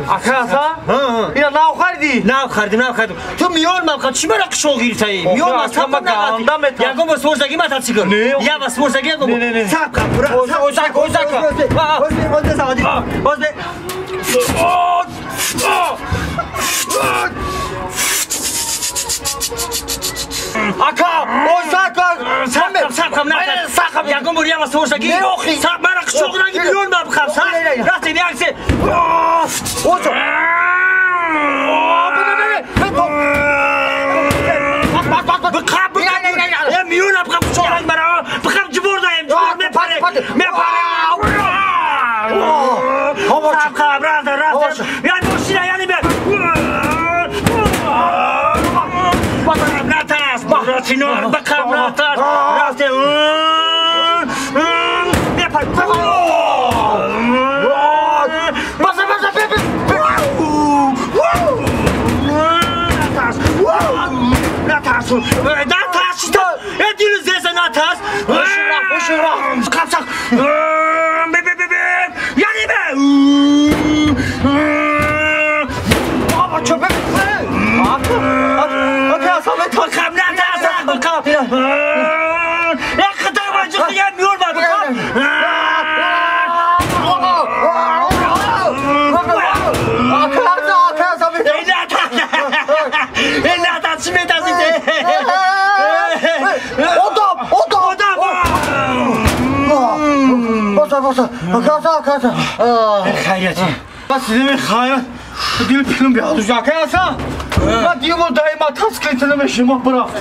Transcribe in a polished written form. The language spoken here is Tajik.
Ака ҳа? Ина нав хариди? Нав харидим, нав харидим. Ту миён мабха чӣ мара қишоқ гирифтаи? Миён ма саб ганда. Ягон бор сворзаги мотоцикл? Я ва сворзаги ягон бор. Саб ка пура. Озак, озак. Озбе, озбе заводи. Озбе. Ака, озак, саб, саб, на, саб, ягон бор ява сворзаги? Не, охи. Саб мара қишоқ наги миён мабха. Саб. Рафтем як се. Озак. Бқаб, бқаб. Миён абқа қишоқ наги мара. Бқаб ҷибор даем, ҷибор мепаре. Мепаре. Саб, қаб, рафтем, рафтем. Яъни мошина, яъни бе. Натас, Бахратинор, бақаб натас. Рафтем. Мепаре. Баса, баса, бе, бе. Натас. Натас. Натас. Э дилу зеса натас. Қапсақ. Бе бе бе бе. Яъни бе. Баба, чо бе? Ака, ака, аса метар. Бақаб натас, бақаб. Як хатар ваҷиқ я миён ба бақаб. Ака, аса, ака, аса метар. Эй натас. Эй натас, чӣ метасид? Одам, одам. Одам. Баса, баса. Ака, аса, ака, аса. Хайрати. Бас дими хайрат. Дил пилм биалуж ака аса. Ма димо дай мотоциклетина мешима брафт.